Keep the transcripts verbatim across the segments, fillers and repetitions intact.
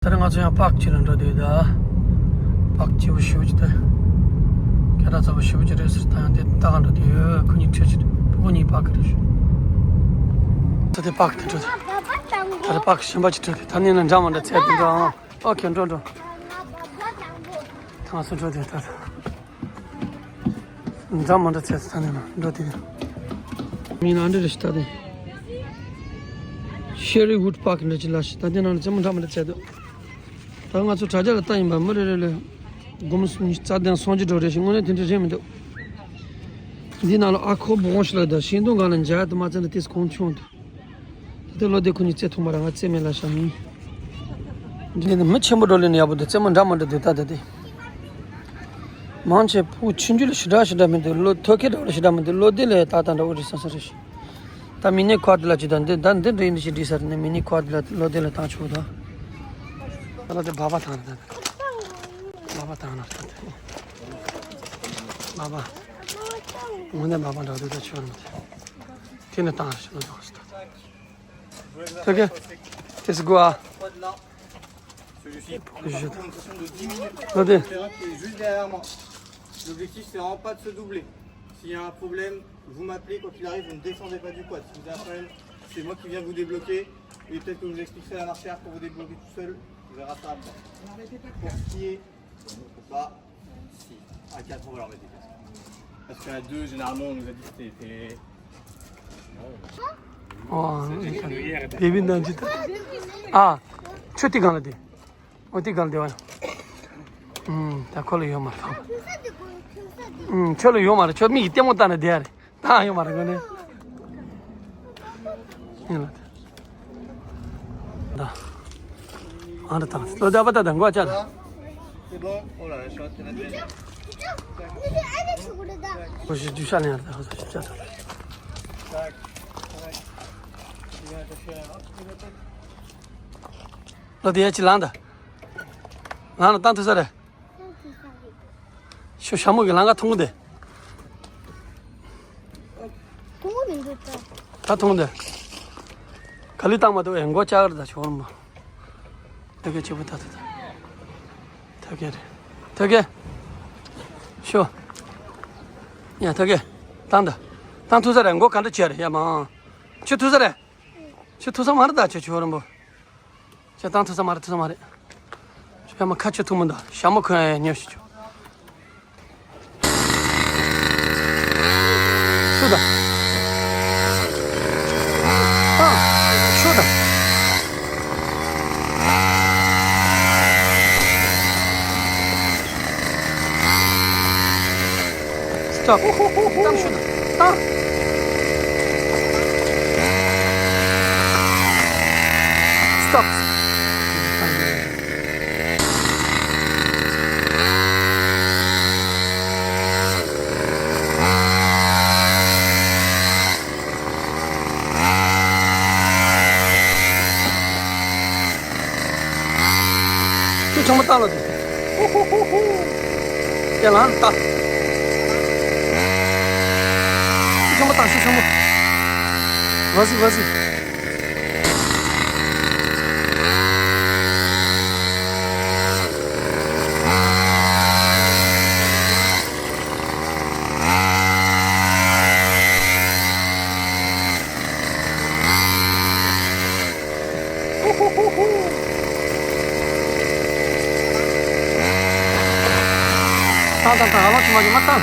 ད་རེས་ང་ཚོ་ཡང་པག་ཅིག་ལ་འགྲོ་དུས་ད། པག་སྐྱིད་པོ་ཞེ་པོ་ཅིག་ད། སྐད་གྲགས་ཚ་པོ་ཞེ་པོ་ཅིག་རེད་ཟེར། ད་ཡང་འདི་ལྟ་ག་འགྲོ་དུས་ཁོ་གཉིས་འཕྲད་ཅིག་ཕྲུ་གུ་གཉིས་པག་གི་རེད་ཞུ། ད་དེ་པག་དེ་འགྲོ་དུས། ད་རེས་པག་གཞན་པ་ཅིག་འགྲོ་དུས་ད་ནི་ན་འདྲ་མ་འདྲ་ཚད་དེ་འགྲོ་ཨང་། ཨོ་ཁེ་འགྲོ་འགྲོ། ད་ང་ཚོ་འགྲོ་དུས་ད། འདྲ་མི་འདྲ་ཚད་ས་ནས་ན་འགྲོ་དེ། མིང་ལ་འདི་རེ་ཞིག་ད་དེ། ཤེ་རི་ཝུད་པག་འདྲ་ཅིག་ལ་ཞིག་ད་དེ་ནང་ལ་རྩེད་མོ་འདྲ་མི་འདྲ་ཚད་འདུག་ད་ང་ཚོ་དྲ་རྒྱ་ལ་ལྟ་ཡིན་པ་མི་རེ་རེ་ལ་སྒོར་མོ་སུམ་ཅུ་རྩ་བདུན་སུམ་ཅུ་འགྲོ་རེ་ཞིག་དངོས་གནས་དེ་འདྲ་རེད་མི་འདུག་འདི་ནང་ལ་ཨ་ཁོ་བོ་ཤི་ལ་ད་ཤིང་སྡོང་སྒང་ལ་འཇའ་དུ་མ་ཚད་འདྲ་དེ་གོང་ཆུང་འདུག་ད་ལྟ་བློ་བདེ་ཁོ་གཉིས་རྩེད་ཐུབ་མ་རེད། ང་རྩེད་མེད་ལ་ཤ་མིན། འདི་ནི་མི་ཆེན་པོ་འགྲོ་ལེ་ནི་ཡག་པོ་འདུག་རྩེད་མོ་འདྲ་མི་འདྲ་འདུག་ད་ད་དེ། མང་ཆེ་ཕྲུ་གུ་ཆུང་ཆུང་ལ་ཞེ་དྲག་ཞེ་དྲག་མི་འདུག་བློ་ཐོ་ཁེ་འདྲ་བོ་ཞེ་དྲག་མི་འདུག་བློ་བདེ་ལ་ད་ད་འདྲ་བོ་རེད་བསམ་ས་རེད་ཤི། ད་མི་ནི་ཁོ་དེ་ལ་ཅི་ད་འདི་ད་འདི་འདྲ་ཡིན་ཞིག་འདྲི་ས་རེད་ནི་མི་ནི་ཁོ་དེ་ལ་བློ་བདེ་ལ་བཏང་ཆོག་ད། ད་ལ་དེ་སྦག་སྦག་བཏང་ན་ད། སྦག་སྦག་བཏང་ན་ད་དེ། སྦག་སྦག་དངོས་གནས་སྦག་སྦག་འདྲ་བོ་དེ་ད་ཆོག་རེད་མི་དེ། དེ་ནི་བཏང་ཞིག་ལ་འདྲ་བོ་ཞིག་ད། ཐོ་ཁེ། དེ་སི་གོ་ཨ། Celui-ci, on va prendre une session de dix minutes. Attendez. Le terrain qui est juste derrière moi. L'objectif, c'est vraiment pas de se doubler. S'il y a un problème, vous m'appelez. Quoi qu'il arrive, vous ne descendez pas du quad. Si vous avez un problème, c'est moi qui viens vous débloquer. Et peut-être que je vous expliquerai la marche arrière pour vous débloquer tout seul. On verra ça après. Pour ce qui est, bah, si. À quatre, on va leur mettre des casques. Parce qu'à deux, généralement, on nous a dit que c'était. ཨོ། བེ་བི་ནང་ཅི་ད། ཨ། ཆུ་ཏི་གང་ལ་དེ། ཨོ་ཏི་གང་ལ་དེ་བ། ཨུམ། ད་ཁོ་ལ་ཡོད་མ་རེད། ཨུམ། ཁྱོད་ལ་ཡོད་མ་རེད། ཁྱོད་མིག་གིས་ལྟད་མོ་ལྟ་ན་བསྡད་ཡ་རེད། ད་ཡོད་མ་རེད་ངོ་ནས། ཡིན་ལ། ད། ཨ་ར་དང་ལོ་ད་པ་ད་དང་གོ་ཅ་ད། C'est bon. Oh là là, je suis en train de mettre. ཁོ་ཞིག་རྒྱུ་ཤ་ལེན་ཡ་ད་ཧོ་ཞིག་ཅ་ད། Tac, tac. Il est attaché à un petit peu la tête. ལོ་དེ་ཡ་ཅི་ལང་ད། ལང་ལ་བཏང་ཐུབ་ས་རེད། ཤོ་ཞྭ་མོ་གི་ལང་ཀ་ཐུང་དེ། ཐུང་མི་འདུག་ད། ད་ཐུང་དེ། ག་ལི་བཏང་མ་ཐུབ་ཨེ་མགོ་ལྕགས་རེད་ད་ཆོག་མ། ཐོ་ཁེ་ཆེ་པོ་ད་ད་ད། ཐོ་ཁེ་རེད། ཐོ་ཁེ། ཤོ། ཡ་ཐོ་ཁེ། བཏང་ད། བཏང་ཐུབ་ས་རེད་མགོ་ག་འདྲ་བྱས་རེད་ཡ་མ། ཆུ་ཐུབ་ས་རེད། ཆུ་ཐུབ་ས་མ་རེད་ད་ཆུ་ཆུ་རིན་པོ། ཆུ་བཏང་ཐུབ་ས་མ་རེད་ཐུབ་ས་མ་རེད། ཆུ་ཕ་མ་ཁ་ཆུ་ཐུབ་མི་འདུག་ཞྭ་མོ་ཁོན་ཡ་ཉོ་ཤི་ཆུ། ཤུ་ད། ཨ། ཤུ་ད། Stop. Там что-то. Там. Stop. ཁྱོད་ཆང་མ་བཏང་ལ་དེ། ཧུ་ཧུ་ཧུ་ཧུ། དེ་ལ་ལྟ། ཁྱོད་ཆང་མ་བཏང་ཤི་ཆང་མ། Vas-y, vas-y. ཏང་ཏང་ཏང་། ཨ་ལོ་ཆུ་མ་ཆུ་མ་ཏང་།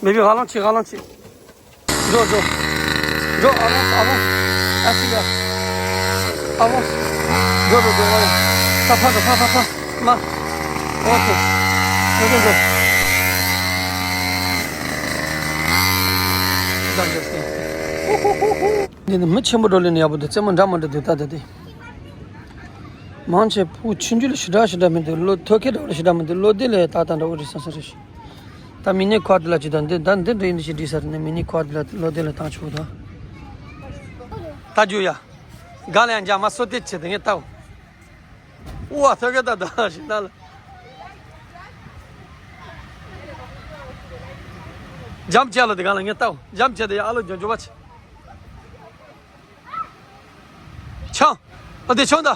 Baby, allons, chill, allons, chill. Go, go. Go, allons, allons. Assis là. Avance. Go, go, go, allons. Pas, pas, pas, pas, pas. Marche. Ok. Go, go, go. འདི་ནི་མི་ཆེན་པོ་འགྲོ་ལེ་ནི་ཡག་པོ་འདུག་རྩེད་མོ་འདྲ་མི་འདྲ་འདུག་ད་ད་དེ། མང་ཆེ་ཕྲུ་གུ་ཆུང་ཆུང་ལ་ཞེ་དྲག་ཞེ་དྲག་མི་འདུག་བློ་ཐོས་མཁན་འདྲ་བོ་ལ་ཞེ་དྲག་མི་འདུག་བློ་བདེ་ལ་ཏག་ཏག་འདྲ་བོ་རེད་བསམ་ས་རེད་ཤག་ད་མི་ནི་ཁོ་དེ་ལ་ཅི་དང་འདི་ད་འདི་འདྲ་ཡིན་ཞེས་འདྲི་ས་རེད་ནི་མི་ནི་ཁོ་དེ་ལ་བློ་བདེ་ལ་བཏང་ཆོག་ད། ད་རྒྱུ་ཡ། ག་ལ་ཡང་འཇག་མ་སོ་དེ་ཆེ་དེ་ངས་ལྟའོ། ཨོ་ཐོས་མཁན་ད་ད་ཞིག་ན་ལ། འཇམ་བྱས་ལ་དེ་ག་ལ་ངས་ལྟའོ། འཇམ་བྱས་དེ་ཡ་ཨ་ལོ་འཇམ་འཇོ་བ་ཆེ། ཆང་། ཨ་དེ་ཆང་ད།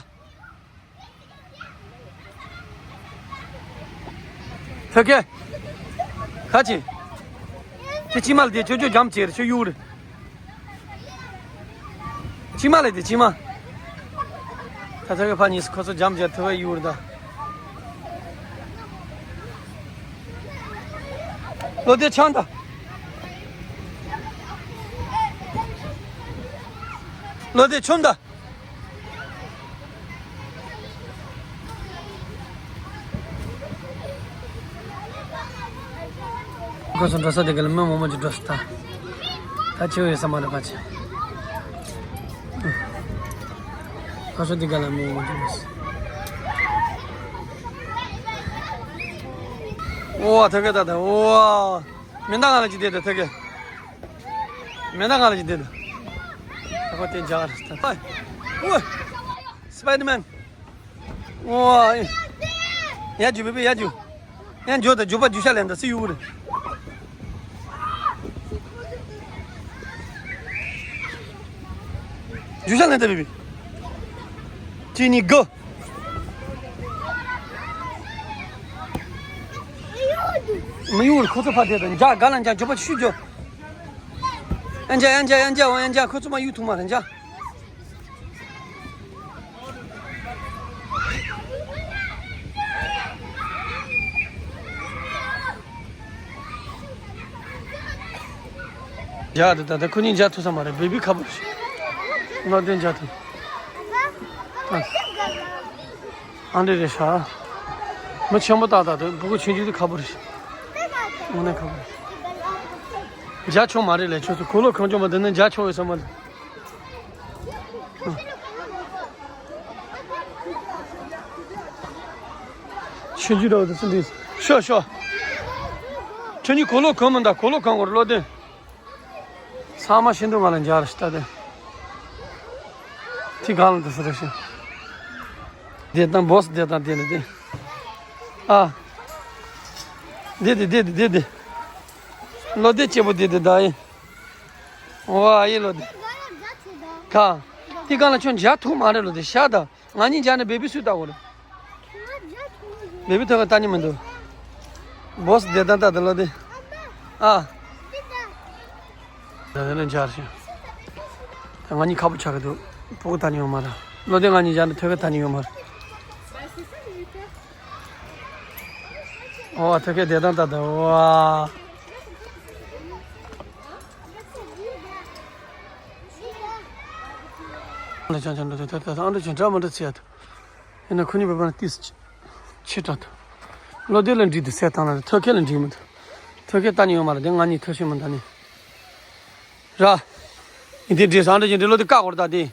ཐོས་མཁན། ཁ་ཅིག་དེ་ཅི་མ་ལ་དེ་ཁྱོད་ཁྱོད་འཇམ་བྱས་རེད་ཁྱོད་གཡུག་རེད། ཅི་མ་ལ་དེ་ཅི་མ། ད་ཐོས་མཁན་ཕ་གཉིས་ཁོ་ཚོ་འཇམ་བྱས་ཐོས་མཁན་གཡུག་རེད་ད། བློ་བདེ་ཆང་ད། བློ་བདེ་ཆང་ད། ཁོ་ཚོ་འགྲོ་ས་དེ་ག་ལ་མི་མང་མང་ཅིག་འགྲོ་སོང་ད། ད་ཆེ་བའི་ས་མ་རེད་པ་ཆེ། ཁོ་ཚོ་དེ་ག་ལ་མི་མང་མང་ཅིག་འགྲོ་སོང་། ཨོ་ཐོས་མཁན་ད་ད་ཨོ། མེ་མདའ་གང་ལ་ཅིག་བསྡད་ད་ཐོས་མཁན། མེ་མདའ་གང་ལ་ཅིག་བསྡད་ད། ད་ཁོ་དེ་འཇག་རེད་ད། ཨོ། སི་པའི་ཌར་མེན། ཨོ། ཡ་རྒྱུ་བི་བི་ཡ་རྒྱུ། ཡ་རྒྱུ་ད་རྒྱུ་པ་རྒྱུ་ཤ་ལེན་ད་སི་ཡུ་རེད། རྒྱུ་ཤ་ལེན་ད་བི་བི། ཅི་ནི་གོ། མི་ཡུལ་ཁོ་ཚོ་ཕ་དེ་དང་འཇག་ག་ལ་འཇག་འཇོག་པ་ཤུ་འཇོག་ཨན་ཇ་ཨན་ཇ་ཨན་ཇ་ཨོ་ཨན་ཇ་ཁོ་ཚོ་མ་ཡུལ་ཐུག་མ་རེད་འཇག་འཇག་དེ་ད་ལྟ་ཁོ་གཉིས་འཇག་ཐུབ་ས་མ་རེད། བེ་བི་ཁ་པོ་རེད། བློ་བདེ་འཇག་ཐུབ། ཨ་འདྲ་རེད་ཤག་མི་ཆེན་པོ་ཏག་ཏག་འདུག་ཕྲུ་གུ་ཆུང་ཆུང་དེ་ཁ་པོ་རེད། དངོས་གནས་ཁ་པོ་རེད། འཇག་ཆོག་མ་རེད་ལས་ཆོག་ཚོ་གོས་ལོག་གང་ཆོག་མ་འདི་ནས་འཇག་ཆོག་ཡོད་ས་མ་རེད། ཆུང་ཆུང་འདྲ་བོ་དེ་ཚོ་འདི། ཤོག་ཤོག་ཁྱོད་གཉིས་གོས་ལོག་གང་མི་འདུག་གོས་ལོག་གང་དགོས་རེད་བློ་བདེ། ཚང་མ་ཤིན་ཏུ་ང་ལ་འཇག་རེད་ཤག་ད་དེ། དེ་གང་ལ་འདུག་ཟེར་རེད་ཤག་བསྡད་དང་བོ་སི་བསྡད་དང་བསྡད་ནས་བསྡད། ཨ། བསྡད་དེ་བསྡད་དེ་བསྡད་དེ། བློ་བདེ་སྐྱིད་པོ་བསྡད་དེ་ད་ཡིན། ཝ་ཡིན་བློ་བདེ། ག་དེ་གང་ལ་ཁྱོད་འཇག་ཐུབ་མ་རེད་བློ་བདེ་ཤག་ད། ང་གཉིས་མཇལ་ནས་བེ་བི་སུས་ལྟ་བོ་རེད། བེ་བི་ཐོག་ལྟ་ཉན་མི་འདུག་བོ་སི་བསྡད་དང་ལྟ་དང་ལོ་དེ། ཨ། ད་དེ་ནས་མཇལ་ཞིང་། ད་ང་གཉིས་ཁ་པོ་ཆགས་ཀྱི་འདུག་ཕྲུ་གུ་ལྟ་ཉན་ཡོད་མ་རེད། ལོ་དེ་ང་གཉིས་མཇལ་ནས་ཐོག་ལྟ་ཉན་ཡོད་མ་རེད། ཨོ་ཐོག་བསྡད་དང་ལྟ་དང་ཝ། ཨ་འདྲ་ཅང་ཅང་འདྲ་ཅང་ད་ད་ཨ་འདྲ་ཅང་འདྲ་མ་འདྲ་ཚེ་ཡ་ད། ཡིན་ན་ཁོ་གཉིས་པོ་པ་ན་ཏིས་ཆེ་དྲགས་ད། བློ་བདེ་ལ་འགྲིག་འདུག་ཟེར་བཏང་ན་ཐོག་ཁེ་ལ་འགྲིག་མི་འདུག་ཐོག་ཁེ་ལྟ་ཉན་ཡོད་མ་རེད་དེ་ང་གཉིས་ཐོག་ཤེས་མི་འདུག་ནི། ར། ཡིན་དེ་འདྲས་ཨ་འདྲ་ཅང་འདྲ་བློ་བདེ་བཀག་གོ་ར་ད་དེ།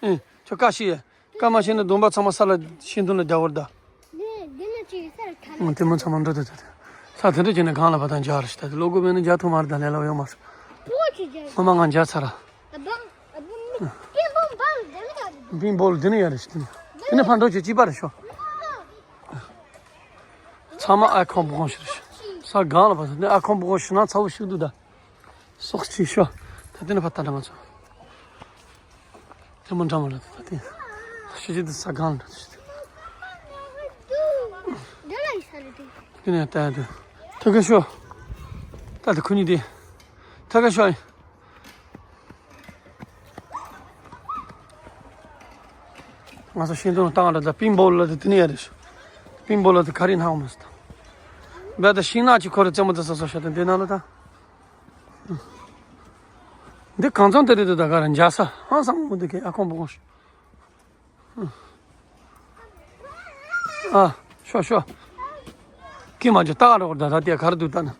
ཨེ། ཁྱོད་བཀག་ཤི་ཡ། བཀག་མ་ཤེས་ན་གདོང་པ་ཚང་མ་ས་ལ་ཤིང་སྡོང་ལ་རྒྱག་གོ་ར་ད། འདི་འདི་ནི་ཅིག་སར་ཐ་ལ། ཨང་དེ་མོ་ཚང་མ་འགྲོ་དེ་དེ་དེ། ས་དེ་འདྲ་བྱས་ན་གང་ལ་བ་དང་འཇག་རེད་ཤི་ད་དེ་བློ་སྒོ་མེད་ན་འཇག་ཐུབ་མ་རེད་ད་ལས་སླ་བོ་ཡོད་མ་རེད། པོ་ཅི་འཇག་སྔོན་མ་ང་འཇག་ཚར་ར། ཨ་བང་ཨ་བུ་མི་པིང་པོང་བང་དེ་ནི་ཡ་རེད། པིང་པོང་དེ་ནི་ཡ་རེད་ཤི་དེ་ནི། དེ་ནི་ཕར་འགྲོ་ཆེ་གཅིག་པ་རེད་ཤོ། ཚང་མ་ཨ་ཁོང་བུ་ཁོང་ཤི་རེད་ཤི། ས་གང་ལ་བ་དེ་ནི་ཨ་ཁོང་བུ་ཁོང་ཤི་ན་ཚ་བོ་ཤི་འདུག་ད། སོག་ཅིག་ཤོ། ད་དེ་ནི་ཕ་ད་ང་ཚོ། དེ་མོ་འདྲ་མ་རེད་ད་དེ། ཤི་ཅི་དེ་ས་གང་ལ་འགྲོ་ཤི། འདི་ལ་ཡི་ས་རེད་དེ། དེ་ནས་ལྟ་ཡ་དེ། ཐོག་ཁ་ཤོ། ད་དེ་ཁུ་ཉི་དེ། ཐོག་ཁ་ཤོ་ཡིན། ང་ཚོ་ཤིང་སྡོང་བཏང་ར་ད་པིང་པོང་ལ་དེ་དེ་ནས་ཡ་རེད་ཤི། པིང་པོང་ལ་དེ་ག་རེ་སྣང་བ་མ་སོང་ད། བས་ད་ཤིང་ནགས་ཀྱི་ཁོ་རེ་རྩེད་མོ་དེ་ས་སོ་ཤ་དང་དེ་ནང་ལ་ད། འདི་གང་ཚང་དེ་རེད་འདུག་ད་ག་ར་འཇའ་ས་ཧང་སང་མོ་འདི་གའི་ཨ་ཁོང་པོ་ཁོང་ཤོག་ཨ། ཤོག་ཤོག་ཀི་མ་ཇོ་ལྟ་ག་རོགས་ད་ད་དེ་ག་རེ་འདུག་ལྟ་ན།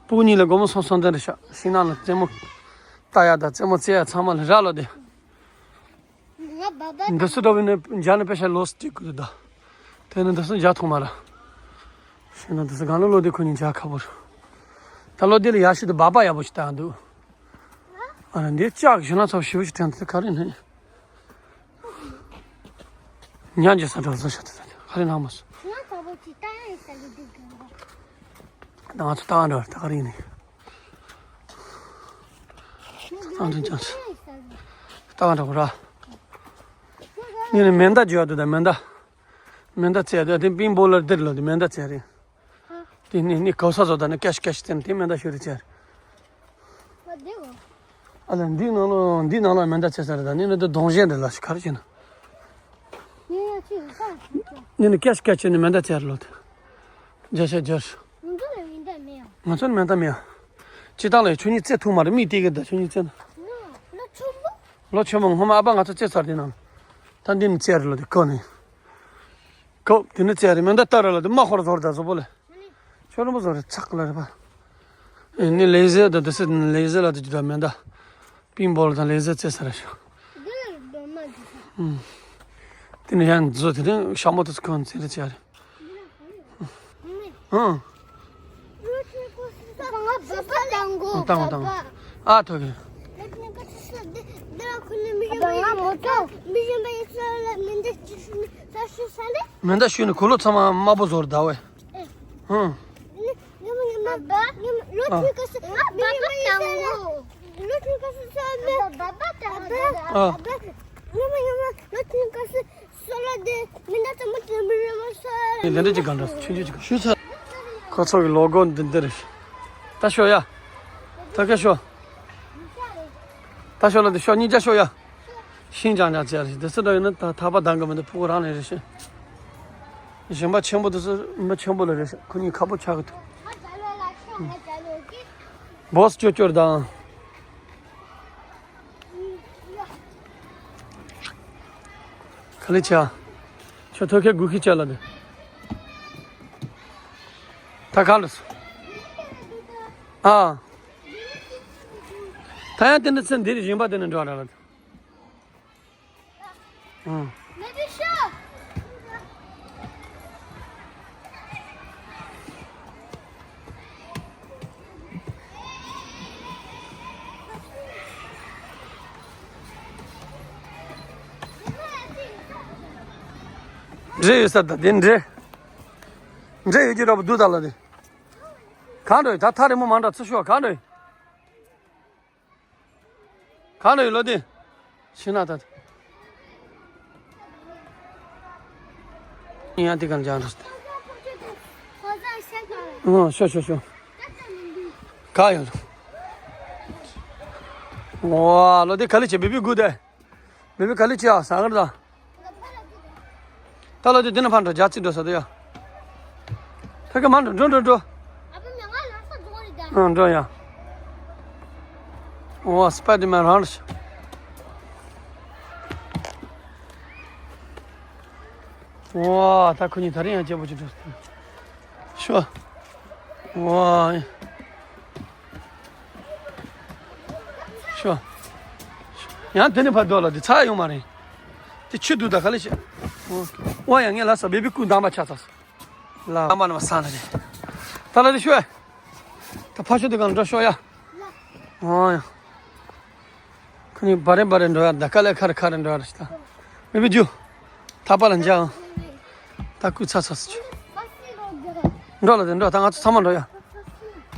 སྤུ་གུ་གཉིས་ལ་སྒོར་མོ་སོང་སོང་དེ་རེད་ཤག་ཤིང་ནགས་ལ་རྩེད་མོ་ལྟ་ཡ་ད་རྩེད་མོ་རྩེ་ཡ་ཚང་མ་ལ་རག་ལོ་དེ། ང་བ་བ་འདི་སུ་འགྲོ་བའི་ནས་འཇའ་ནས་དཔེ་ཤ་ལོས་སྟེ་ཀུ་ད། དེ་ནས་འདི་སུ་འཇའ་ཐོང་མ་ར། ཤེས་ན་འདི་སུ་གང་ལ་ལོ་དེ་ཁོ་གཉིས་འཇའ་ཁ་པོ་ར། ད་ལོ་དེ་ལ་ཡ་ཤི་དུ་སྦག་སྦག་ཡག་པོ་ཞིག་བཏང་འདུག་ཨ་ར་འདི་ལྕགས་ཞིང་ལ་ཚོ་ཞིབ་ཞིག་དྲན་དེ་ག་རེ་ནས། ཉ་འཇའ་ས་འགྲོ་བཟོ་ཤ་དེ་ད་ག་རེ་ནང་མ་སོ། ང་ཚ་པོ་ཅི་ལྟ་ཡ་ཡི་ས་གི་འདུག་གི་ང་ཚོ་ལྟ་འགྲོ་ད་ག་རེ་ནས། གཙང་དྲིན་ཅང་ཆེ། ལྟ་ག་འགྲོ་གོ་ར། ངས་ནི་མེ་མདའ་བརྗོད་འདུག་ད་མེ་མདའ། མེ་མདའ་རྩེ་འདུག་དེ་པིང་པོ་ལར་འདིར་ལོ་དེ་མེ་མདའ་རྩེ་རེད། དེ་ནི་ནི་གོ་ས་བཟོ་ད་ནི་ཀེཤ་ཀེཤ་རྩེ་ནི་དེ་མེ་མདའ་ཤོད་རེད་ཅེར། ཨ་ལ་འདི་ནང་ལོ་འདི་ནང་ལ་མེ་མདའ་རྩེ་ས་རེད་ད་ནི་ནི་དེ་གདོང་གཞན་རེད་ལ་ཤི་ཁར་ཅེ་ན། ནི་ནི་ཀེཤ་ཀེཤ་ནི་མེ་མདའ་རྩེ་རེད་ལོ་དེ། རྒྱ་ཤ་རྒྱ་ཤ། ང་ཚོ་ལ་མེ་མདའ་མེད་ཡ། ང་ཚོ་ལ་མེ་མདའ་མེད་ཡ། ཅི་ཏང་ལ་ཆུ་ནི་རྩེ་ཐུག་མ་རེད་མི་དེ་གི་ད་ཆུ་ནི་རྩེ་ན། ལོ་ཆུང་པོ། ལོ་ཆེན་མོ་སྔོན་མ་ཨ་ཕ་ང་ཚོ་རྩེ་ཚར་དེ་ནང་། ད་འདི་ནི་རྩེ་རེད་ལོ་དེ་ཀོ་ནི། ཀོ་དེ་ནི་རྩེ་རེད་མེ་མདའ་ལྟ་ར་ལ་དེ་མ་ཧོར་ཟོར་ད་བཟོ་པོ་ལ། ཆོ་རོ་མོ་ཟོར་རེད་ཚག་ལ་རེད་པ། ནི་ལེ་ཟེར་ད་དེ་སེ་ལེ་ཟེར་ལ་དེ་ཇི་ད་མེ་མདའ། པིང་པོ་ལ་དང་ལེ་ཟེར་རྩེ་ས་རེད་ཤོ། དེ་ནི་ཡང་བཟོ་དེ་ནི་ཤ་མོ་དེ་ཚོ་ཁོན་རྩེ་རེད་ཅེ་རེད། ཨང་། བཏང་བཏང་། ཨ་ཐོ་གི། མེ་མདའ་ཤུ་ནི་གོ་ལོ་ཚང་མ་དམར་པོ་བཟོ་རེད་ད་ཝེ། ཨང་། ཨ། དེ་འདྲ་ཅིག་གང་འདྲ་ཆུང་ཆུང་ཅིག་ཞུ་ཚར། ཁོ་ཚོ་གི་ལོ་གོ་འདི་འདི་རེད། ད་ཤོག་ཡ། ད་ཁ་ཤོག་ད་ཤོག་ལ་འདི་ཤོག་གཉིས་ཆ་ཤོག་ཡ། ཤིན་ཅང་ཅང་ཅེ་རེད་འདི་སུ་འདྲ་ཡོད་ན་ད་ཐག་པ་འདང་གི་མི་འདུག་ཕྲུ་གུ་རང་ལས་རེད་ཤི། གཞན་པ་ཆེན་པོ་འདི་སུ་མི་ཆེན་པོ་ལ་རེད་ཤི་ཁོ་གཉིས་ཁ་པོ་ཆགས་གི་འདུག་བོས་ཅོ་ཅོར་དང་། ག་ལེ་ཆ། ཁྱོད་ཐོ་ཁའི་སྒུག་ཁྱི་ཆ་ལ་འདི། ད་ག་ལ་སོ། ཨ། ད་ཡང་དེ་འདྲ་ཚེ་འདིར་བཞིན་པ་དེ་ནི་འགྲོ་ར་ལ། ཨ། འདྲེ་ཡོད་ས་ད་དེ་འདྲེ། འདྲེ་ཡོད་ཀྱི་ར་བུ་དུ་ད་ལ་དེ། གང་འགྲོ་ཡོད་ད་ཐག་རིང་མོ་མ་འདྲ་ཚུར་ཤོག་གང་འགྲོ་ཡོད། གང་ལ་ཡོད་ལོ་དེ། ཤི་ན་ད། ཡང་དེ་གང་ལྗང་རེད། ཨོ་ཤོ་ཤོ་ཤོ། ག་ཡོད། ཝ་ལོ་དེ་ག་ལི་ཆེ་བི་བི་གུ་དེ། བི་བི་ག་ལི་ཆེ་ཨ་ས་གར་ད། ད་ལོ་དེ་དེ་ན་ཕར་འགྲོ་རྒྱ་ཚིག་འགྲོ་ས་དེ་ཡ། ད་ག་མ་འགྲོ་འགྲོ་འགྲོ་འགྲོ། ཨ་འགྲོ་ཡ། ཨོ་སྤའི་ཌར་མེན་རང་རེད། ཨོ་ད་ཁོ་གཉིས་ད་རིང་ཡང་སྐྱིད་པོ་ཅིག་འགྲོ་ས། ཤོ། ཨོ། ཤོ། ཡང་དེ་ནས་ཕར་འགྲོ་ལ་དེ་ཚར་ཡོང་མ་རེད། དེ་ཆུ་འདུག་ད་ག་ལེ་ཤི། ཨོ་ཡ་ངས་ལ་ས་བི་བི་ཀུ་འདམ་པ་ཆགས་ཚར། ལ་ཨ་མ་ན་མ་ས་ན་རེད། ད་ལ་དེ་ཤོ། ད་ཕ་ཤོ་དེ་གང་འགྲོ་ཤོ་ཡ། ཨོ་ཡ། ཁོ་གཉིས་བ་རེ་བ་རེ་འགྲོ་ཡ་ད་ག་ལེ་ཁ་རེ་ཁ་རེ་འགྲོ་ཡ་རེད་ད། བི་བི་རྒྱུ། ཐག་པ་ལ་འཇག་ཨང་། ད་སྐུ་ཚ་ཚ་སུ་ཆུ། འགྲོ་ལ་དེ་འགྲོ་ད་ང་ཚོ་ཚང་མ་འགྲོ་ཡ།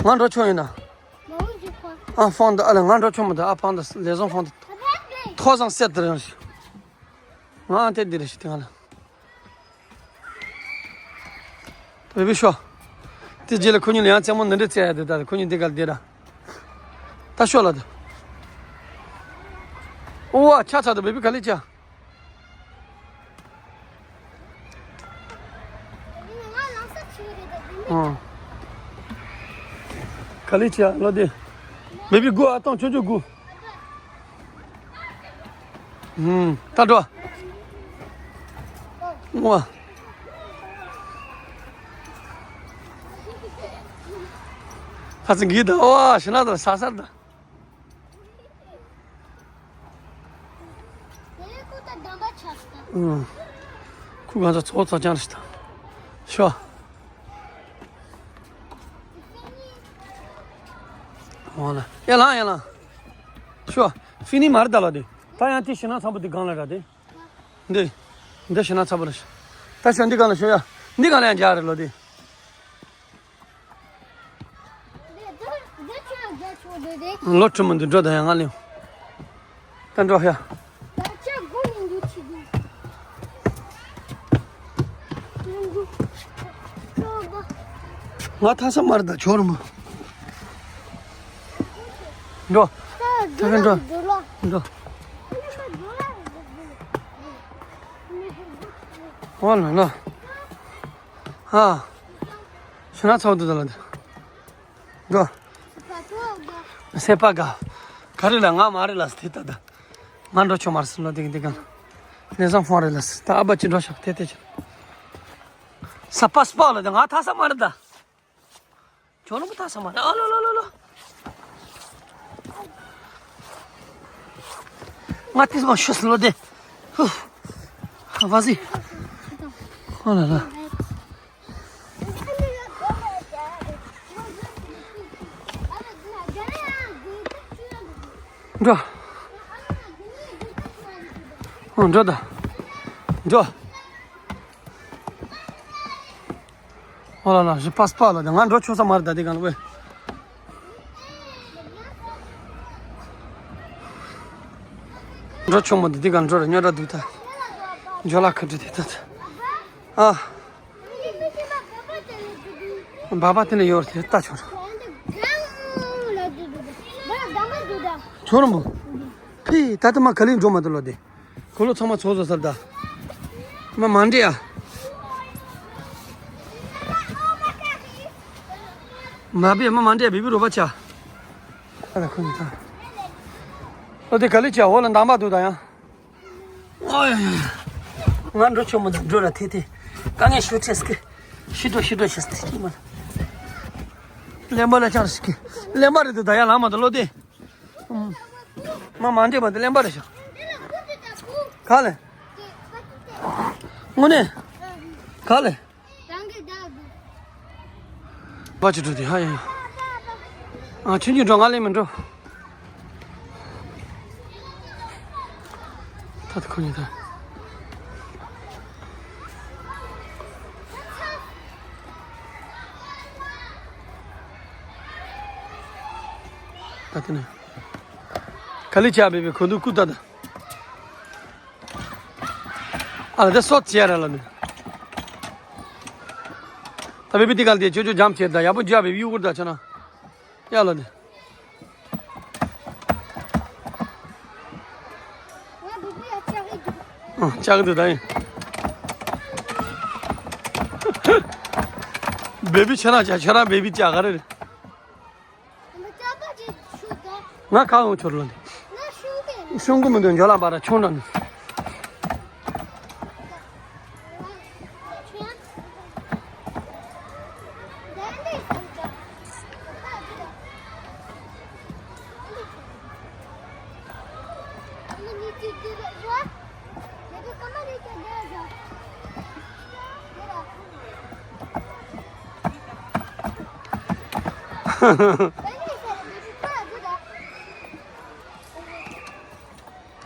ང་འགྲོ་ཆོག་ཡིན་ན། ཨ་ཕོང་ད་ཨ་ལ་ང་འགྲོ་ཆོག་མི་འདུག་ཨ་ཕང་ད་ལས་བཟང་ཕོང་ད། ཐོ་བཟང་སེ་དེ་རང་ཞིག་ང་ཨ་དེ་འདི་རེ་ཞིག་དེ་ང་ལ། བི་བི་ཤོ། དེ་རྗེས་ལ་ཁོ་གཉིས་ལ་ཡང་རྩེད་མོ་འདི་འདྲ་རྩེ་ཡ་དེ་ད་ཁོ་གཉིས་འདི་ག་ལ་བསྡད་ར། ད་ཤོ་ལ་དེ། ཨོ་ཨ་ཆ་ཚ་དེ་བི་བི་ག་ལེ་ཆ། ཨོ། ག་ལེ་བྱས་ལོ་དེ། བེ་བི་སྒུག་ཨ། ཏང་ཆོས་ཆོས་སྒུག་ཧུམ། ད་འགྲོ། ངོ་། ད་ཚིག་གི་ད་ཨོ་ཤི་ན་ད་ས་སར་ད། དེ་ཁོ་ད་དམ་པ་ཆགས་ད། ཨུམ། ཁོ་གང་ཚ་ཚོགས་ཚོགས་ཀྱང་རེད་ད། ཤོ། འོ་ལ། ཡ་ལང་ཡ་ལང་། ཤོ། ཕི་ནི་མར་ད་ལ་དེ། ད་ཡང་དེ་ཤི་ན་ཚང་པོ་དེ་གང་ལ་ར་དེ། འདི། འདི་ཤི་ན་ཚང་པོ་ར་ཤི། ད་ཤོ་འདི་གང་ལ་ཤོ་ཡ། འདི་གང་ལ་ཡང་འཇག་རེད་ལོ་དེ། ལོ་ཁྲི་མོ་འདི་འགྲོ་ད་ཡང་ང་ལེའུ། ད་འགྲོ་ཡ། ང་ཐ་ས་མར་ད་ཆོར་མོ། འགྲོ། ད་ག་འགྲོ། འགྲོ། འོ་ལ་ལ། ཧ། ཤི་ན་ཚང་པོ་དེ་ད་ལ་དེ། འགྲོ། སེ་པ་ག་ག་རེ་ལ་ང་མ་རེད་ལ་སྟེ་ད་ད། ང་འགྲོ་ཆོག་མ་རེད་ཟེར་ལོ་དེ་གི་དེ་ག་ལ། ལེ་བཟང་ཕོན་རེད་ལ་ད་ཨ་བ་ཅི་འགྲོ་ཤག་དེ་དེ་ཆ། ས་པ་སྤག་ལ་དེ་ང་ཐ་ས་མ་རེད་ད། ཁྱོད་ལ་མོ་ཐ་ས་མ་རེད་ཨ་ལོ་ལོ་ལོ་ལོ། ང་ཏིས་མ་ཤོད་ཟེར་ལོ་དེ། ཧུ། ཧ་བ་ཟི། ཨ་ལ་ལ། འགྲོ། ཨོ་འགྲོ་ད། འགྲོ། ཨོ་ལ་ལ་ཞི་པ་སྤག་ལ་ད་ང་འགྲོ་ཆོག་ས་མ་རེད་ད་དེ་གང་ལ་ཝེ། འགྲོ་ཆོག་མ་འདུག་དེ་གང་འགྲོ་ར་སྨྱོ་འདྲ་འདུག་ད། འཇོ་ལ་ཁ་འདྲ་དེ་ད་ད། ཨ། འབའ་པ་དེ་ནས་ཡོར་དེ་ལྟ་ཆོར། ཆོར་མོ། ཕི་ད་ལྟ་མ་ག་ལེར་འགྲོ་མ་ཐུབ་ལོ་དེ། ཁོ་ལོ་ཚང་མ་ཚོགས་བཟོ་སར་ད། མ་མ་འདྲེ་ཡ། མ་བི་མ་མ་འདྲེ་བི་བི་རོ་པ་ཆ། ཨ་ད་ཁོ་ནི་ད། ལོ་དེ་ག་ལེར་ཆ་འོ་ལ་འདམ་པ་འདུག་ད་ཡང་། ཨོ་ཡ་ཡ། ང་འགྲོ་ཆོག་མོ་དང་འགྲོ་ར་ཐེ་ཐེ། དཀའ་ངལ་ཤོར་ཆེ་སྐད། ཤི་འགྲོ་ཤི་འགྲོ་ཤི་སྐད་ཅིག་མ། གླེན་པ་ལ་ཆགས་སྐད། གླེན་པ་རེད་འདུག་ད་ཡ་ལང་མ་དང་ལོ་དེ། མ་མ་འདྲེས་པ་དེ་གླེན་པ་རེད་ཤག་ག་ལེ། དངོས་གནས། ག་ལེ། བ་ཅི་འགྲོ་དེ་ཧ་ཡ་ཡ། ཨ་ཆུང་ཆུང་འགྲོ་ང་ལེ་མི་འགྲོ། ད་ད་ཁོ་ནི་ད། ད་དེ་ནས། ག་ལེ་ཆ་བེ་བེ་ཁོ་འདུག་སྐུ་ད་ད། ཨ་ལ་དེ་སོ་ཅེ་ར་ལ་ནི། ད་བེ་བེ་དེ་ག་ལ་དེ་ཅོ་ཅོ་འཇམ་ཆེ་ད་ཡག་པོ་འཇམ་བེ་བེ་ཡུ་གུར་ད་ཆ་ན། ཡ་ལ་དེ། ང་བུ་བུ་ཡ་ལྕགས་ཡི་འདུག་ཨ་ལྕགས་འདུག་ད་ཡིན། བེ་བི་ཁྱེད་རང་ལྕགས་ཁྱེད་རང་བེ་བི་ལྕགས་ག་རེ་རེད། ང་ལྕགས་པ་ཅིག་ཞུ་དང་། ང་ཁ་འོང་ཆོར་ལ་འདི། ང་ཤུང་གི་ཤུང་གི་མི་འདུག་འཇོ་ལ་བ་ར་ཆུང་ན་ནི།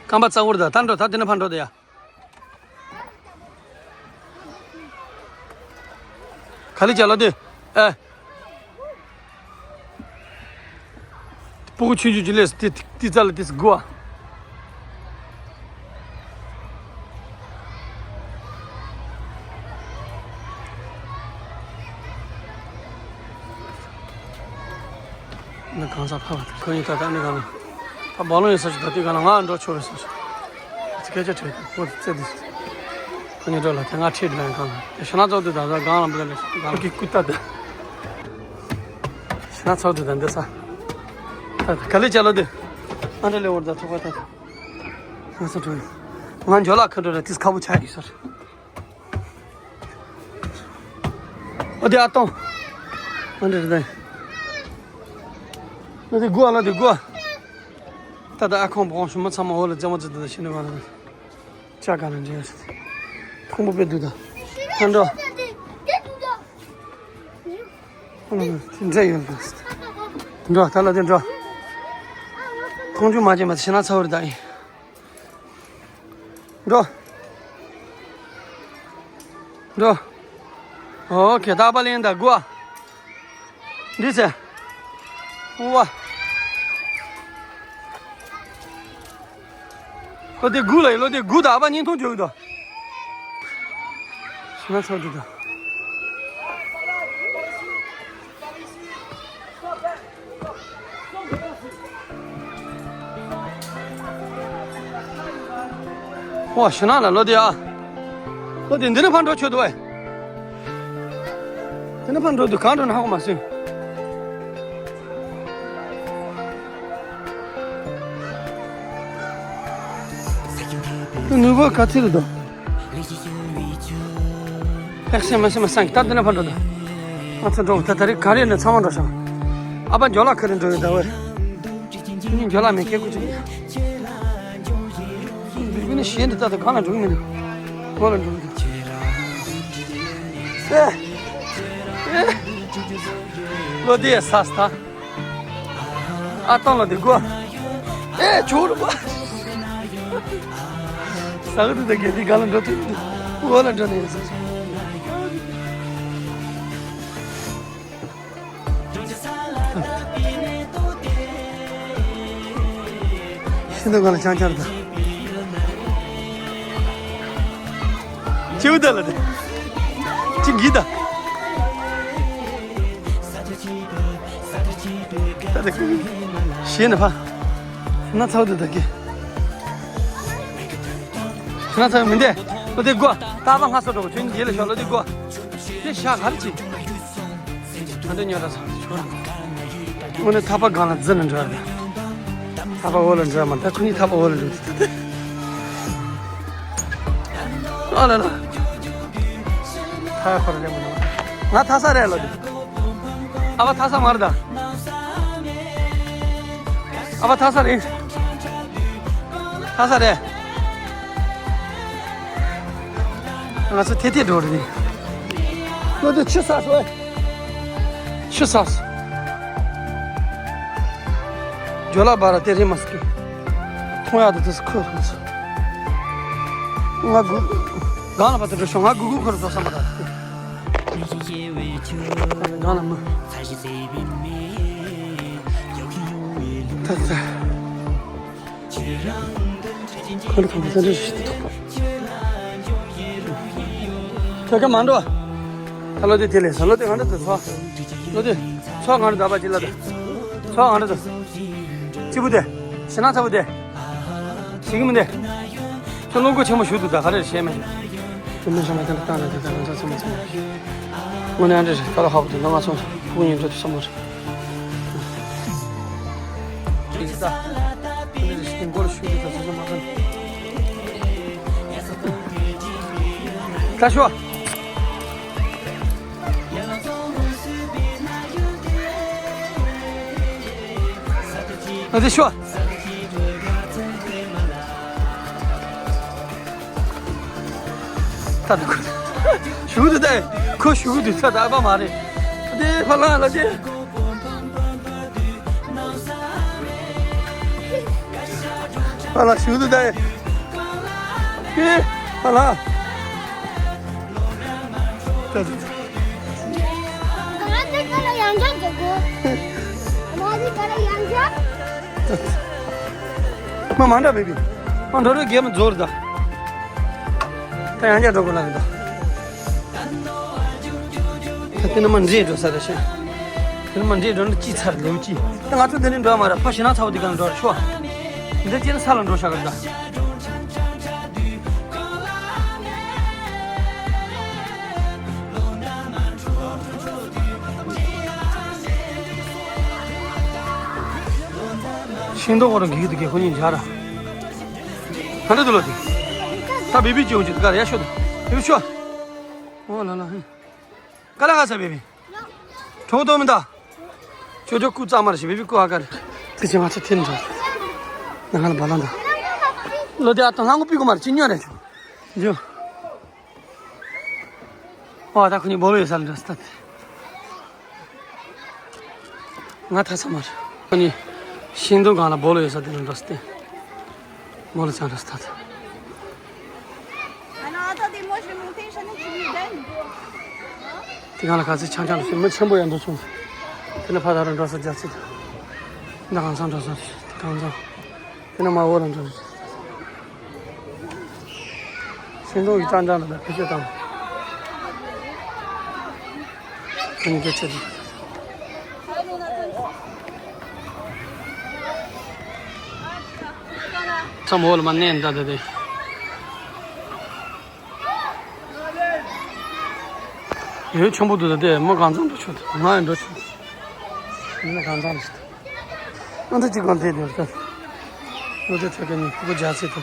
རྐང་པ་རྩ་བོར་ད་ད་འགྲོ་ད་དེ་ནས་ཕར་འགྲོ་ད་ཡ། ག་ལེ་ཅ་ལ་དེ། ཨེ། སྤུ་གུ་ཆུང་ཆུང་ཅིག་ལས་དེ་དེ་རྩ་ལ་དེ་སྒུ་བ། ནི་གང་ཟག་ཕ་བ་དེ་ཁོ་ཡིན་ད་ད་ནི་གང་ལ། ད་བ་ལོང་ཡིན་ས་ཞིག་ད་དེ་གང་ལ་ང་འགྲོ་ཆོག་རེད་ས་ཞིག་ཚི་སྐད་ཆ་དྲིས་ཁོ་ཚེ་འདི་ཁོ་ནི་འགྲོ་ལ་དེ་ང་ཁྲིད་འགྲོ་ཡང་གང་ལ་དེ་ཤ་ན་ཚོགས་དུས་ད་ད་གང་ལ་མི་ག་ལ་གང་གི་སྐུ་ལྟ་དེ། ཤ་ ན་ཚོགས་དུ་དང་འདི་ས། ད་ད་ག་ལེ་ཅ་ལོ་དེ། ཨ་འདྲ་ལེ་འོར་ད་ཐོག་པ་ད་ད། ང་ཚོ་འགྲོ་ཡིན། ང་འཇོ་ལགས་ཁ་འགྲོ་ར་ཏིས་ཁ་བོ་ཆགས་ཡོད་ས་རེད། ཨོ་དེ་ཨ་སྟོང་། ཨ་འདྲ་རེད་ད། ཨོ་དེ་དགུ་ཨ་ལོ་དེ་དགུ་ཨ། ད་ད་ཨ་ཁོང་བོང་ཞུ་མ་ཚང་མ་འོ་ལ་རྩེད་མོ་རྩེ་དུ་ད་ཤི་ནི་བ་ལ། ཅག་ག་ན་འདྲེ་ཡོད་ས་དེ། ཁོང་པོ་པེ་དུ་ད། ཧ་འགྲོ། དེ་འདྲ་ཡོད་ད། འགྲོ་ད་ལ་དེ་འགྲོ། ཁོང་ཆུ་མ་བྱེད་མ་ཤི་ན་ཚ་བར་ད་ཡིན། འགྲོ། འགྲོ། ཨོ་ཁེ་ད་པ་ལེན་ད་དགུ་ཨ། འདི་ཚེ། ཝ། ལོ་དེ་དགུ་ལ་ཡིན་ལོ་དེ་དགུ་ད་ཨ་པ་བརྙན་ཐུང་བྱོས་ད། ཤི་ན་ཚ་བར་ད། ཨོ་ཞུ་ན་ལ་ལོ་དེ་ཨ། ལོ་དེ་འདི་ནས་ཕར་འགྲོ་ཆོག་འདུག་བས། འདི་ནས་ཕར་འགྲོ་འདུག་གང་འགྲོ་ན་ཧ་གོ་མ་སོང་། ནུས་པ་ག་ཚོད་རེད་དོ། ཕེག་སེ་མ་སེ་མ་སང་གི་ད་འདི་ནས་ཕར་འགྲོ་ད། ང་ཚོ་འགྲོ་ད་ད་རེས་ག་རེ་ནས་ཚང་མ་འགྲོ་ཤག་ཨ་ཕ་འཇོ་ལགས་ཁ་རེ་འགྲོ་ཡོད་ད་བས། ཁྱེད་གཉིས་འཇོ་ལགས་མེད་སྐད་ཁུ་ཅིག་ཡིན། འདི་ཀུན་ནི་གཞན་འདི་ལྟ་དུ་གང་ལ་འགྲོ་གི་མི་འདུག །གོ་ལ་འགྲོ་གི་འདུག །ཨེ། ཨེ། ལོ་དེ་ས་སྟ། ཨ་སྟོང་ལ་འདི་གོ །ཨེ་ཇོ་རུ་པ། ས་ག་དུ་ད་གེ་འདི་གང་ལ་འགྲོ་ཐུབ་མི་འདུག །གོ་ལ་འགྲོ་ནས་ཡིན་ས། ཤིན་ཏུ་གང་ལ་ཆང་ཆང་དང་། ཅིའུ་ད་ལ་དེ། ཅི་གི་ད། ད་དེ་ཤེས་ན་ཕ། ན་ཚ་བ་དུ་ད་གི། ན་ཚ་བ་མི་འདས། ལོ་དེ་དགོ །ད་པ་ང་སོ་འགྲོ་གི་ཁྱོད་ཉིད་ལ་ཤོག །ལོ་དེ་དགོ །དེ་ཤ་ག་རེ་ཅི། ད་འདི་ཉོ་ར་ས་ཆོར། དངོས་གནས་ཐག་པ་སྒང་ལ་འཛུལ་ནས་འགྲོ་ཡ་རེད། ཐག་པ་འོག་ལ་འགྲོ་ཡ་མ་རེད། ད་ཁོ་གཉིས་ཐག་པ་འོག་ལ་འགྲོ་དུས་ད་ལྟ། ཨ་ལ་ལ། ཐག་ཡ་ཁོ་ར་རེད་མ་གཏོགས། ང་ཐག་ས་རེད་ལ་དེ། ཨ་ཕ་ཐག་ས་མ་རེད་ད། ཨ་ཕ་ཐག་ས་རེད། ཐག་ས་རེད། ང་ཚོ་ཐེ་ཐེ་འགྲོ་རེད། ལོ་དེ་ཆུ་ས་སོ། ཆུ་ས་སོ། ཇོ་ལགས་བར་དེ་རེད་མ་སྐྱེ། མཐོང་ཡག་དེ་དུས་ཁོ་རང་ཚོ། ང་དགུ། གང་ལ་བར་དུ་འགྲོ་ཤོག །ང་དགུ་དགུ་ཁོ་རང་ཚོ་བསམ་པ་རེད། གང་ལ་མི། ད་ད། ཁོ་ལ་གང་ས་འདྲ་ཞིག་ཐོགས་པ། ཁྱོད་ཀྱི་མ་འགྲོ། ད་ལོ་དེ་དེ་ལས་ས་ལོ་དེ་གང་འདྲ་དུ་ཚོ། ལོ་དེ། ཚོ་གང་འདྲ་ད་པ་ཅི་ལ་ད། ཚོ་གང་འདྲ་དུ། ཅི་བུ་དེ། ཤི་ན་ཚ་བུ་དེ། ཤི་གི་མི་དེ། ཁྱོད་བློ་ཁོག་ཆེན་མོ་ཞུ་འདུག །ད་ག་རེ་བྱས་མེད། དེ་མི་ཤ་མ་དེ་ལ་བཏང་ལ་དེ་ད་ང་ཚོ་ཚང་མ་ཚང་མ། དངོས་གནས་ཨ་འདྲ་རེད། ད་ལ་ཧ་བུ་དེ་ན་ང་ཚོ་ཕུ་ཉིན་འགྲོ་དུ་བསམ་བློ་རེད། ཅིག་ད། ཨ་འདྲ་རེད་ཤི་མགོ་ལ་ཞུ་འདུག །ད་ཚོ་ཚང་མ་ཚང་མ། ད་ཤོག །ཨ་དེ་ཤོག །ད་དེ་ཁོ་ཞུགས་དུ་ད་ཁོ་ཞུགས་དུ་ས་ད་པ་མ་རེད། ཨ་དེ་ཕ་ལ་ལ་དེ། ཨ་ལ་ཞུ་དུ་ད་ཡེ། ཨ་ལ། ད་དེ། ང་དེ་ག་ལ་ཡང་འདྲ་འདུག་གོ །ང་དེ་ག་ལ་ཡང་འདྲ། མ་མ་འདྲ་བའི་བི། མ་འགྲོ་རོགས་རྒྱལ་མ་རྫོགས་རེད་ད། ད་ཡང་བསྐྱར་འགྲོ་དགོས་ལ་རེད་ད། ད་དེ་ནི་མ་འདྲེས་འགྲོ་ས་རེད་ཤག །དེ་ནི་མ་འདྲེས་འགྲོ་ན་ཅི་ཚར་ལེའུ་ཅི། ད་ང་ཚོ་འདི་ནས་འགྲོ་མ་རེད། ཕ་ཞེ་ན་ཚ་བོ་འདི་ག་ལ་འགྲོ་རེད་ཤོག །འདི་ཅི་ན་ས་ལ་འགྲོ་ཤག་རེད་ད། ཤིང་སྡོང་ཁོ་རང་གི་ཡིད་དུ་གི་ཁོ་གཉིས་འཇག་ར། ཧ་འདྲ་དུ་ལོ་དེ། ད་བི་བི་ཅི་ཡོང་ཅི་དུ་ག་ར་ཡ་ཤོ་དུ། བི་བི་ཤོ། ཨོ་ལ་ལ་ཧི། ཀ་ལ་ཧ་ས་བི་བི། གྲོགས་དོ་མི་ད། ཅོ་ཅོ་ཀུ་ཙ་མར་ཞི་བི་བི་ཀུ་ཧ་ཀ་རི། དེ་ཅི་ང་ཚོ་ཐེན་འགྲོ། ན་ཧ་ལ་བ་ལ་འདྲ། ལོ་དེ་ཨ་ཏོ་ལྷང་གོ་པི་ཀུ་མར་ཅི་ཉོ་རེ་ཆོ། ཇོ། ཨོ་ད་ཁོ་གཉིས་སྦོ་ལོ་ཡོད་ས་ལ་འགྲོ་སྟ། ང་ཐ་ས་མར། ཁོ་གཉིས་ཤིང་སྡོང་སྒང་ལ་སྦོ་ལོ་ཡོད་ས་དེ་ལ་འགྲོ་སྟེ། སྦོ་ལོ་ཚང་འགྲོ་སྟ། དེ་སྒང་ལ་ག་ཚོད་ཆང་ཆང་ལ་ཞིག་མི་ཆེན་པོ་ཡང་འགྲོ་བྱུང་། དེ་ནས་ཕ་ད་རུ་འགྲོ་ས་རྒྱ་ཚིག་དང་། འདི་གང་ཚང་འགྲོ་ས་རེད་གང་ཚང་། དེ་ནས་མ་འོ་ལ་འགྲོ་རེད། ཤིང་སྡོང་གི་ཅང་ཅང་ལ་ད་ཕི་ཤོད་དང་། ཁྱོད་ནི་སྐད་ཆ་དེ། ཚམ་འོག་ལ་མ་གནས་འདྲ་དེ་དེ། ཡོད་ཆེན་པོ་འདུག་ད་དེ་མི་གང་ཚང་འགྲོ་ཆོག་ད་ང་ཡང་འགྲོ་ཆོག །མི་ན་གང་ཚང་རེད། ཨ་འདི་གཅིག་གང་དེ་དེ་ད། ལོ་དེ་ཐད་ཀ་ནི་ཕུ་གུ་རྒྱ་ཚེ་ད།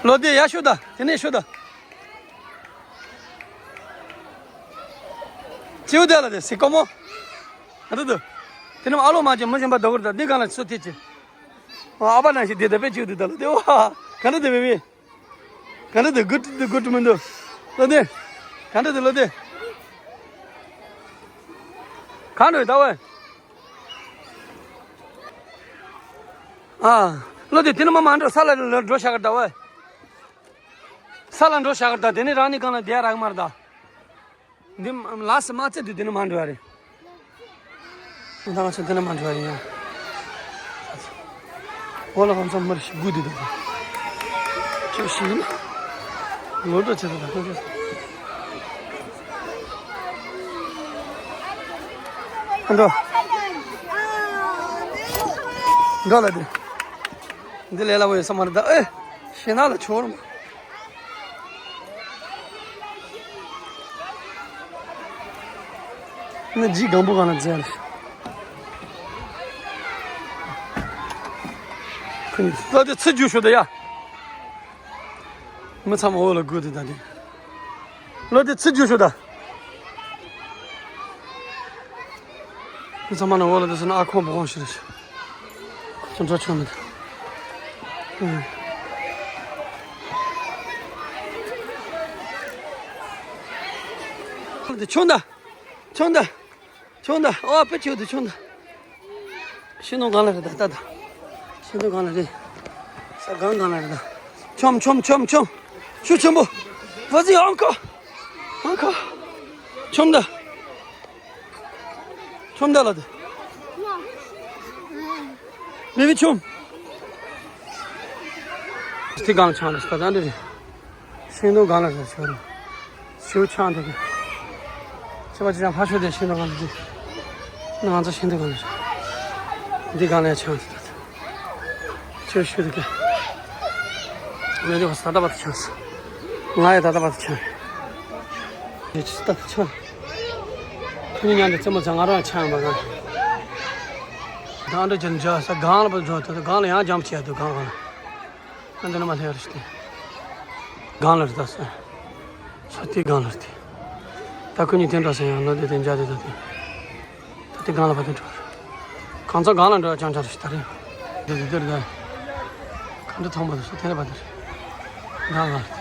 ལོ་དེ་ཡ་ཤོད་ད་དེ་ནས་ཤོད་ད། ཅིའུ་དེ་ལ་དེ་སི་ཀོ་མོ། ཨ་དུ་དུ། དེ་ནི་ཨ་ལོ་མ་ཅན་མི་གཞན་པ་དོ་གུར་དང་འདི་གང་ལ་སུ་ཐེ་ཅི། ཨ་ཕ་ནང་བཞིན་དེ་ད་པེ་ཅིའུ་དེ་ད་ལ་དེ་ཝ། ག་འདྲ་དེ་བེ་བེ། ག་འདྲ་དེ་གུ་དུ་གུ་དུ་མི་འདུག །ལོ་དེ། ག་འདྲ་དེ་ལོ་དེ། ག་འདྲ་ད་ཝ། ཨ། ལོ་དེ་དེ་ནི་མ་མ་འགྲོ་ས་ལ་འགྲོ་ཤ་ག་ད་ཝ། ས་ལ་འགྲོ་བཞག་གི་ད་དེ་ནི་རང་ནི་གང་ལ་བསྡད་རག་མར་ད། འདི་ལ་སི་མ་ཚད་དུ་དེ་ནི་མ་འགྲོ་བ་རེད། ད་ང་ཚོ་དེ་ནི་མ་འགྲོ་བ་རེད་ཡང་། འོ་ལ་ང་ཚོ་མར་ཞིག་དགུ་དེ་འདུག །ཁྱོད་ཞིག་ཡིན་ན། ངོ་སྤྲོད་བྱེད་དུ་ད་ཁོ་ཚོ། འགྲོ། འགྲོ་ལ་དེ། འདི་ལས་སླ་པོ་ཡོད་ས་མ་རེད་ད་ཨེ། ཤེས་ན་ལ་ཆོར་མ། ནི་ཇི་གང་པོ་གང་ལ་འཛེལ། ཁོ་ནི་ལོ་དེ་ཚི་རྒྱུ་ཤོ་ད་ཡ། མི་ཚང་མ་འོ་ལ་དགོས་དེ་ད་དེ། ལོ་དེ་ཚི་རྒྱུ་ཤོ་ད། ཚང་མ་ན་འོ་ལ་དེ་སོང་ན་ཨ་ཁོང་བོ་ཁོང་ཤི་རེ་ཤི། ཁོང་ཚོ་འགྲོ་ཆོག་མི་འདུག །ཆུང་ད། ཆུང་ད། ཆུང་ད། ཨོ་པེ་ཆུང་ད་ཆུང་ད། ཤིང་སྡོང་གང་ལ་རེད་ད་ད་ད། ཤིང་སྡོང་གང་ལ་རེད། ས་སྒང་གང་ལ་རེད་ད། ཆོམ་ཆོམ་ཆོམ་ཆོམ། ཤུགས་ཆེན་པོ། བ་ཟི་ཨང་ཁ། ཨང་ཁ། ཆོམ་ད། ཆོམ་ད་ལ་ད། མི་མི་ཆོམ། ཐི་གང་ཆང་རེད་ད་ད་འདི་རེད། ཤིང་སྡོང་གང་ལ་རེད་ཤོར་རེད། ཤིའུ་ཆང་དེ་གི། ཁྱེད་པ་ཅི་ཡང་ཕ་ཤོད་དེ་ཤིང་སྡོང་གང་ལ་རེད། ང་ཚོ་ཤིང་སྡོང་གང་ལ་རེད། འདི་གང་ལ་ཡང་ཆང་དེ་ད། ཁྱོད་ཤོད་དེ་གི། ང་འདི་བ་ས་ད་བ་ད་ཆང་ས། ང་ཡ་ད་ད་བ་ད་ཆང་། འདི་ཅི་ད་ད་ཆང་། ཁྱོད་ཉིད་ཉང་དུ་རྩེད་མོ་ཚ་ང་རང་ཆང་མ་གང་། ད་འདྲ་ཅན་འཇའ་ས་སྒང་ལ་བ་འཇོག་ད་སྒང་ལ་ཡང་འཇམ་ཆེ་ཡ་དུ་གང་གང་། ཨ་འདི་ནི་མ་སླེབས་རེད་དེ། སྒང་ལ་རེད་ད་ཟེར། ས་དེ་སྒང་ལ་རེད་དེ། ད་ཁོ་གཉིས་དེ་འདྲ་ཟེར་ཡང་ལོ་དེ་དེ་འཇའ་དེ་ད་དེ། ད་དེ་སྒང་ལ་བ་དེ་འགྲོ། གང་ཚང་སྒང་ལ་འགྲོ་ཡ་ཅང་ཅང་རེད་ད་རེད། དེ་དེ་དེ་རེད་ད། གང་འདྲ་ཐོང་པ་དེ་སུ་དེ་རེད་པ་དེ་རེད། སྒང་ལ་རེད་དེ།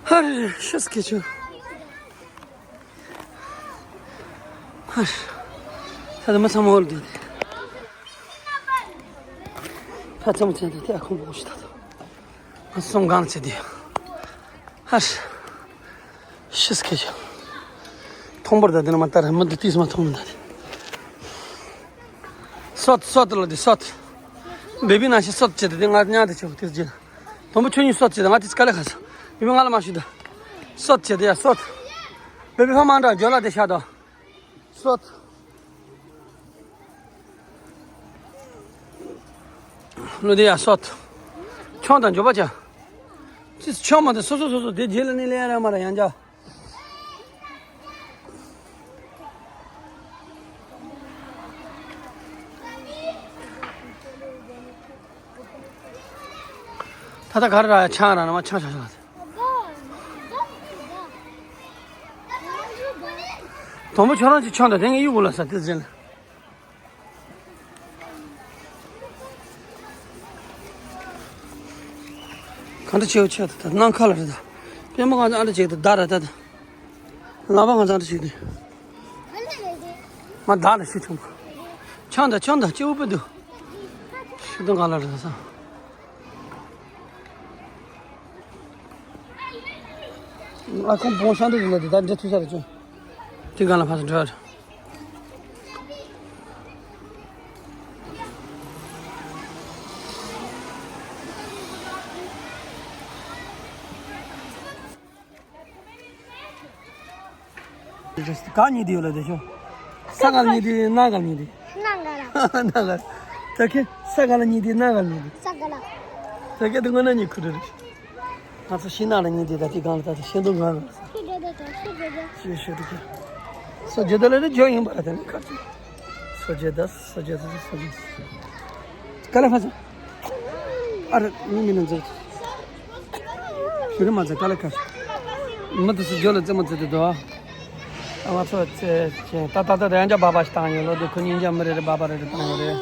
ཧ་རེ་ཤི་སྐད་ཆུ། ཧར། ད་ལྟ་མི་ཚང་མ་འོར་འདུག །ཕ་ཚང་མ་ཚན་དང་དེ་ཨ་ཁུང་པོ་ཞིག་ད་དོ། ང་སོང་གང་ཚེ་དེ། ཧར། ཤི་སྐད་ཆ། མཐོང་པར་ད་དེ་ན་མ་ལྟར་མི་འདི་ཏིས་མ་མཐོང་མི་འདའ་དེ། སོད་སོད་ལ་དེ་སོད། བེ་བི་ན་ཤི་སོད་བྱེད་དེ་དེ་ང་ཉག་དེ་ཆོག་དེ་རྗེས། དང་པོ་ཁྱོད་གཉིས་སོད་བྱེད་དེ་ང་དེ་ཚི་ག་ལེ་ཁ་སོ། བེ་བི་ང་ལ་མ་ཤི་ད། སོད་བྱེད་དེ་ཡ་སོད། བེ་བི་ཕ་མ་འདྲ་འཇོ་ལ་དེ་ཤ་དོ། སོད། ལོ་དེ་ཡ་སོད། ཆང་དང་འཇོ་པ་ཆ། ཅི་ཆོག་མ་དེ་སོ་སོ་སོ་སོ་དེ་རྗེས་ལ་ནི་ལེན་ར་མ་ར་ཡང་འཇགས། ད་ལྟ་ག་རེ་ར་ཆང་ར་ན་མ་ཆང་ཆང་ཆང་། དང་པོ་ཁྱོད་རང་གི་ཆང་དང་དེ་ངས་གཡུག་གོ་ལ་ས་དེ་ཟིན། གང་འདྲ་བྱེད་འོ་ཆེ་ད་ད་ནམ་མཁའ་ལ་རེད་ད། པད་མ་གང་འདྲ་ཨ་འདྲ་བྱེད་ད་ད་ར་ད་ད། ལག་པ་གང་འདྲ་བྱེད་དུས། མ་ད་ལ་ཤི་ཆུང་། ཆང་ད་ཆང་ད་སྐྱེ་བོ་པི་འདུག་ཤི་དོན་གང་ལ་རེད་ད་ས། ཨ་ཁོང་བོང་ཤང་འདྲ་རེད་ལ་དེ་ད་འདྲ་ཐུག་ས་རེད་ཆུང་། དེ་གང་ལ་ཕ་ས་འགྲོ་ཡ་རེད། ག་གཉིས་དེ་ཡོད་ལ་དེ་ཤོ། ས་ག་ལ་གཉིས་དེ་ན་ག་ལ་གཉིས་དེ། ན་ག་ལ། ན་ག་ལ། ད་ཁེ་ས་ག་ལ་གཉིས་དེ་ན་ག་ལ་གཉིས་དེ། ས་ག་ལ། ད་ཁེ་དེ་ངོ་ན་གཉིས་ཁུ་རེ་རེ། ང་ཚོ་ཤིང་ནགས་ལ་གཉིས་དེ་ད་དེ་གང་ལ་ད་ད་ཤིང་སྡོང་གང་ལ། ཤིང་སྡོང་ད་ད་ཤིང་སྡོང་ད། ཤིང་ཤིང་སྡོང་ག་སོ་ཇེ་ད་ལ་རེ་ཇོ་ཡིན་པ་ལ་དེ་ནི་ཁ་ཅིག་སོ་ཇེ་ད་སོ་ཇེ་ད་སོ་ཇེ། ག་ལ་ཕ་ཚོ། ཨ་རེ་མི་མི་ནང་འཛུལ། ཤི་རི་མ་ཚེ་ག་ལ་ཁ། མི་དུ་སུ་ཇོ་ལ་ཙེ་མ་ཙེ་དུ་དོ། ང་ཚོ་ཚེ་ཚེ་ད་ད་ད་རེ་འཇགས་སྦ་སྦ་ཞིག་བཏང་ཡོད་ལོ། དེ་ཁོ་གཉིས་འཇགས་མི་རེ་རེ་སྦ་སྦ་རེ་རེ་བཏང་ཡོད་རེད།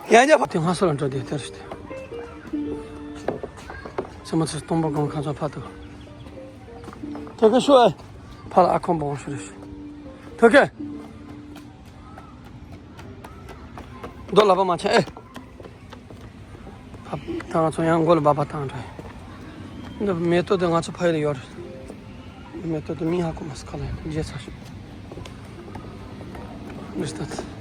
ཡང་འཇགས་ཕ་དེ་ང་སོ་ལ་འགྲོ་དེ་དེར་ཞིག་ཚེ་མ་ཚེ་སྟོང་པ་གང་ཁ་ཚོ་ཕ་དུ། ཐོ་ཁེ་ཤོ་ཨེ། ཕ་ལ་ཨ་ཁོང་པོ་ཤོ་རེ་ཤོ། ཐོ་ཁེ། རྡོ་ལ་པ་མ་ཆ་ཨེ། ད་ང་ཚོ་ཡང་མགོ་ལ་སྦ་སྦ་བཏང་འདྲ། འདི་མེ་ཏོག་དེ་ང་ཚོ་ཕ་ཡུལ་ལ་ཡོད་རེད། མེ་ཏོག་དེ་མིང་ཧ་གོ་མ་སོང་ག་ལ་ཡིན་རྗེས་ཚར་ཤོག་འདི་ལྟ།